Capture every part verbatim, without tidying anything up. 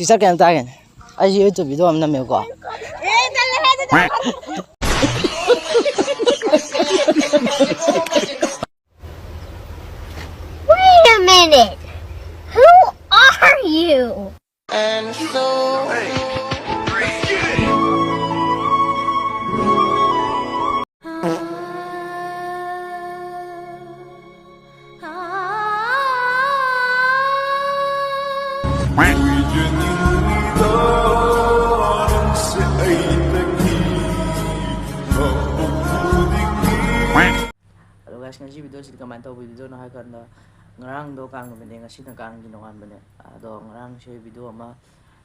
Sister, ꯀꯩꯅꯣꯝꯇ ꯍꯥꯏꯒꯦꯅꯦ꯫ ꯑꯩꯁꯦ YouTube video ꯑꯃ ꯅꯝꯃꯦꯕꯀꯣ꯫ Wait a minute. Who are you? Hello guys, ꯉꯁꯤ video ꯁꯤꯗꯤ ꯀꯃꯥꯏꯅ ꯇꯧꯕ video ꯅꯣ ꯍꯥꯏ ꯀꯥꯟꯗ, ꯉꯔꯥꯡꯗꯣ ꯀꯥꯡ ꯅꯨꯃꯤꯠꯅꯦ, ꯉꯁꯤꯅ ꯀꯥꯡꯒꯤ ꯅꯣꯡꯉꯥꯟꯕꯅꯦ꯫ ꯑꯗꯣ ꯉꯔꯥꯡꯁꯦ video ꯑꯃ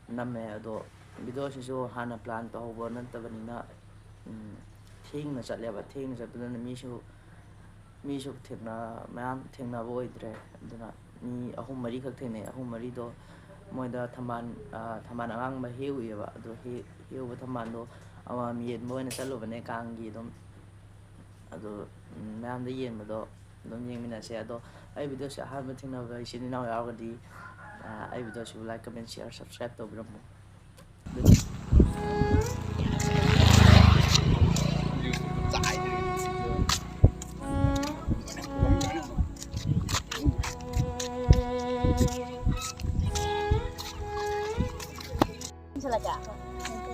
ꯅꯝꯃꯦ꯫ ꯑꯗꯣ video ꯁꯤꯁꯨ ꯍꯥꯟꯅ plan ꯇꯧꯍꯧꯕ ꯅꯠꯇꯕꯅꯤꯅ, ꯎꯝ, ꯊꯦꯡꯅ ꯆꯠꯂꯦꯕ꯫ ꯊꯦꯡꯅ ꯆꯠꯄꯗꯨꯅ ꯃꯤꯁꯨ, ꯃꯤꯁꯨ ꯊꯦꯡꯅ-, ꯃꯌꯥꯝ ꯊꯦꯡꯅꯕ ꯑꯣꯏꯗ꯭ꯔꯦ꯫ ꯑꯗꯨꯅ ꯃꯤ ꯑꯍꯨꯝ ꯃꯔꯤꯈꯛ ꯊꯦꯡꯅꯩ꯫ ꯑꯍꯨꯝ ꯃꯔꯤꯗꯣ ꯃꯣꯏꯗ ꯊꯝꯕꯥꯜ, ꯑ, ꯊꯝꯕꯥꯜ ꯑꯉꯥꯡꯕ ꯍꯦꯛꯎꯏꯌꯦꯕ꯫ ꯑꯗꯣ ꯍꯦꯛ-, ꯍꯦꯛꯎꯕ ꯊꯝꯕꯥꯜꯗꯣ ꯑꯃꯃꯝ ꯌꯦꯟꯕ ꯑꯣꯏꯅ ꯆꯠꯂꯨꯕꯅꯦ ꯀꯥꯡꯒꯤ꯫ ꯑꯗꯨꯝ ꯑꯗꯣ, ꯎꯝ, ꯃꯌꯥꯝꯗ ꯌꯦꯟꯕꯗꯣ ꯑꯗꯨꯝ ꯌꯦꯡꯃꯤꯟꯅꯁꯦ꯫ ꯑꯗꯣ ꯑꯩ video ꯁꯦ ꯑꯍꯥꯟꯕ ꯊꯦꯡꯅꯕ ꯏꯆꯤꯟ ꯏꯅꯥꯎ ꯌꯥꯎꯔꯒꯗꯤ, ꯑ, ꯑꯩ video ꯁꯤꯕꯨ like, comment, share, subscribe ꯇꯧꯕꯤꯔꯝꯃꯨ꯫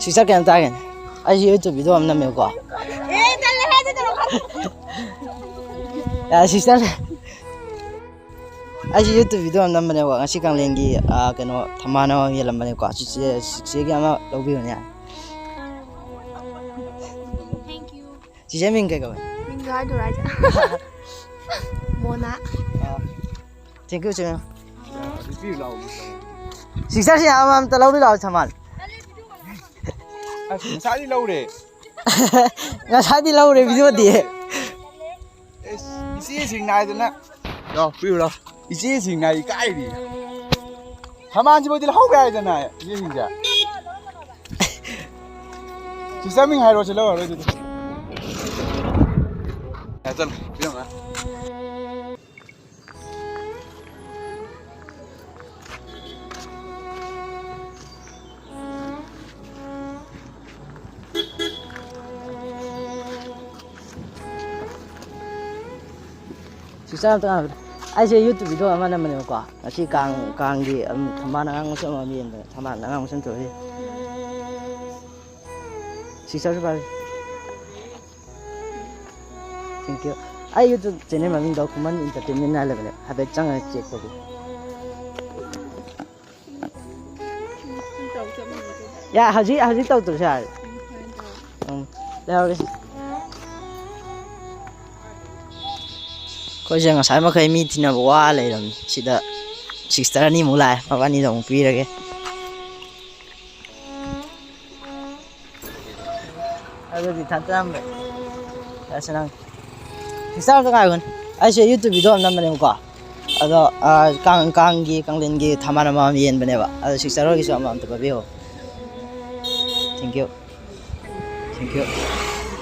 ꯁꯤꯁꯇꯔ, ꯀꯩꯅꯣꯝꯇ ꯍꯥꯏꯒꯦꯅꯦ꯫ ꯑꯩꯁꯦ YouTube video ꯑꯃ ꯅꯝꯃꯦꯕꯀꯣ꯫ ꯑꯦ, ꯇꯜꯂꯦꯍꯦ, ꯑꯗꯨ ꯇꯧꯔꯛꯀꯅꯨ꯫ ꯌꯥꯔꯦ, ꯁꯤꯁꯇꯔ꯫ ꯑꯩꯁꯦ YouTube video ꯑꯃ ꯅꯝꯕꯅꯦꯕꯀꯣ꯫ ꯉꯁꯤ ꯀꯥꯡꯂꯦꯟꯒꯤ, ꯑꯥ, ꯀꯩꯅꯣ, ꯊꯝꯕꯥꯜ ꯑꯃ ꯌꯦꯜꯂꯝꯕꯅꯦꯀꯣ꯫ ꯆꯤꯆꯦ, ꯆꯤꯆꯦꯒꯤ ꯑꯃ ꯂꯧꯕꯤꯔꯣꯅꯦ, ꯌꯥꯔꯦ꯫ Thank you꯫ ꯆꯤꯆꯦ ꯃꯤꯡ ꯀꯩ ꯀꯧꯋꯦ? ꯃꯤꯡꯗꯣ ꯍꯥꯏꯗꯣꯏꯔꯥ ꯍꯥꯏꯁꯦ? ꯃꯣꯅꯥ꯫ ꯑꯥ, thank you, ꯆꯤꯆꯦ꯫ ꯁꯤꯁꯇꯔ, ꯁꯤ ꯑꯃ ꯑꯝꯇ ꯂꯧꯕꯤ ꯂꯥꯛꯑꯣ, ꯊꯝꯕꯥꯜ꯫ ꯑꯁ, ꯉꯁꯥꯏꯗꯤ ꯂꯧꯔꯦ꯫ ꯉꯁꯥꯏꯗꯤ ꯂꯧꯔꯦ, video ꯗꯤ꯫ ꯑꯦꯁ, ꯏꯆꯦꯁꯤꯡ ꯅꯥꯏꯗꯅ꯫ ꯂꯥꯎ, ꯄꯤꯌꯨ ꯂꯥꯎ꯫ ꯏꯆꯦꯁꯤꯡ ꯅꯥꯏ ꯏꯀꯥꯏꯔꯤ꯫ ꯊꯝꯕꯥꯜꯁꯤꯐꯥꯎꯗꯤ ꯂꯧꯍꯧꯕ ꯌꯥꯏꯗꯅ, ꯏꯆꯦꯁꯤꯡꯁꯦ꯫ ꯁꯤꯁꯇꯔ ꯃꯤꯡ ꯍꯥꯏꯔꯣ, ꯁꯤ ꯂꯧꯔꯔꯣꯏ ꯑꯗꯨꯗꯤ꯫ ꯌꯥ, ꯆꯠꯂꯣ, ꯄꯤꯔꯝꯃꯣ꯫ Sister ꯑꯝꯇ ꯉꯥꯏꯈꯣ꯫ ꯑꯩꯁꯦ YouTube video ꯑꯃ ꯅꯝꯕꯅꯦꯕꯀꯣ꯫ ꯉꯁꯤ ꯀꯥꯡ, ꯀꯥꯡꯒꯤ, ꯎꯝ, ꯊꯝꯕꯥꯜ ꯑꯉꯥꯡ ꯃꯁꯝ ꯑꯃ ꯌꯦꯡꯕꯗ, ꯊꯝꯕꯥꯜ ꯑꯉꯥꯡ ꯃꯁꯝ ꯇꯧꯔꯤ꯫ Sisterꯁꯨ ꯄꯥꯏꯔꯤ꯫ Thank you꯫ ꯑꯩ YouTube channel ꯃꯃꯤꯡꯗꯣ ꯈꯨꯃꯟ Entertainment ꯍꯥꯏ ꯂꯩꯕꯅꯦ꯫ ꯍꯥꯏꯐꯦꯠ ꯆꯪꯉꯒ check ꯇꯧꯕꯤꯌꯨ꯫ ꯌꯥ, ꯍꯧꯖꯤꯛ, ꯍꯧꯖꯤꯛ ꯇꯧꯗ꯭ꯔꯁꯨ ꯌꯥꯔꯦ꯫ ꯎꯝ, ꯂꯩꯍꯧꯔꯦ꯫ ꯑꯩꯈꯣꯏꯁꯦ ꯉꯁꯥꯏ ꯃꯈꯩ ꯃꯤ ꯊꯤꯅꯕ ꯋꯥ ꯂꯩꯔꯝꯅꯤ꯫ ꯁꯤꯗ sister ꯑꯅꯤꯃꯨꯛ ꯂꯥꯛꯑꯦ, ꯃꯕꯥꯅꯤꯗ ꯑꯃꯨꯛ ꯄꯤꯔꯒꯦ꯫ ꯑꯗꯨꯗꯤ ꯊꯥꯖꯔꯝꯃꯦ꯫ ꯑꯁ, ꯅꯪ sister ꯑꯝꯇ ꯉꯥꯏꯈꯣꯅꯦ꯫ ꯑꯩꯁꯦ YouTube video ꯑꯃ ꯅꯝꯕꯅꯦꯕꯀꯣ꯫ ꯑꯗꯣ, ꯑꯥ, ꯀꯥꯡ, ꯀꯥꯡꯒꯤ, ꯀꯥꯡꯂꯦꯟꯒꯤ ꯊꯝꯕꯥꯜ ꯑꯃꯃꯝ ꯌꯦꯟꯕꯅꯦꯕ꯫ ꯑꯗꯣ sister ꯍꯣꯏꯒꯤꯁꯨ ꯑꯃꯃꯝꯇ ꯄꯤꯕꯤꯌꯣ꯫ Thank you꯫ Thank you꯫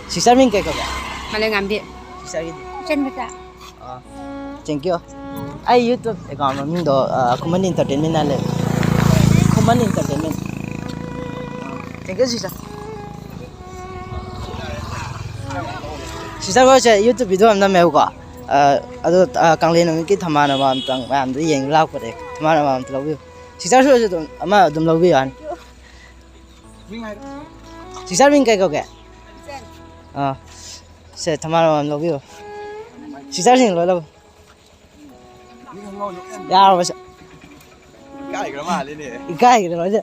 Sister ꯃꯤꯡ ꯀꯩ ꯀꯧꯒꯦ? ꯃꯥꯂꯦꯝꯉꯥꯝꯕꯤ꯫ Sisterꯒꯤꯗꯤ? ꯏꯆꯟ ꯃꯆꯥ꯫ ꯑꯥ, thank you꯫ ꯑꯩ YouTube account ꯃꯃꯤꯡꯗꯣ, ꯑꯥ, ꯈꯨꯃꯟ Entertainment ꯍꯥꯏꯅ ꯂꯩ꯫ ꯈꯨꯃꯟ Entertainment꯫ Thank you, sister꯫ Sister ꯍꯣꯏꯁꯦ YouTube video ꯑꯃ ꯅꯝꯃꯦꯕꯀꯣ꯫ ꯑꯥ, ꯑꯗꯣ, ꯑꯥ, ꯀꯥꯡꯂꯦꯟ ꯅꯨꯃꯤꯠꯀꯤ ꯊꯝꯕꯥꯜ ꯑꯃꯃꯝꯇꯪ ꯃꯌꯥꯝꯗꯣ ꯌꯦꯡ ꯂꯥꯛꯄꯅꯦ꯫ ꯊꯝꯕꯥꯜ ꯑꯃꯃꯝꯇ ꯂꯧꯕꯤꯌꯨ꯫ Sister ꯍꯣꯏꯁꯨ ꯑꯗꯨꯝ ꯑꯃ ꯑꯗꯨꯝ ꯂꯧꯕꯤꯌꯨ ꯍꯥꯏꯅꯤ꯫ Sister ꯃꯤꯡ ꯀꯩ ꯀꯧꯒꯦ? ꯑꯥ, ꯁꯦ, ꯊꯝꯕꯥꯜ ꯑꯃꯃꯝ ꯂꯧꯕꯤꯌꯨ꯫ Sisterꯁꯤꯡ ꯂꯣꯏ ꯂꯧ꯫ ꯌꯥꯔꯕ ꯁꯦ? ꯏꯀꯥꯏꯈ꯭ꯔ ꯃꯥꯜꯂꯤꯅꯦ꯫ ꯏꯀꯥꯏꯈ꯭ꯔ ꯃꯥꯜꯂꯦ꯫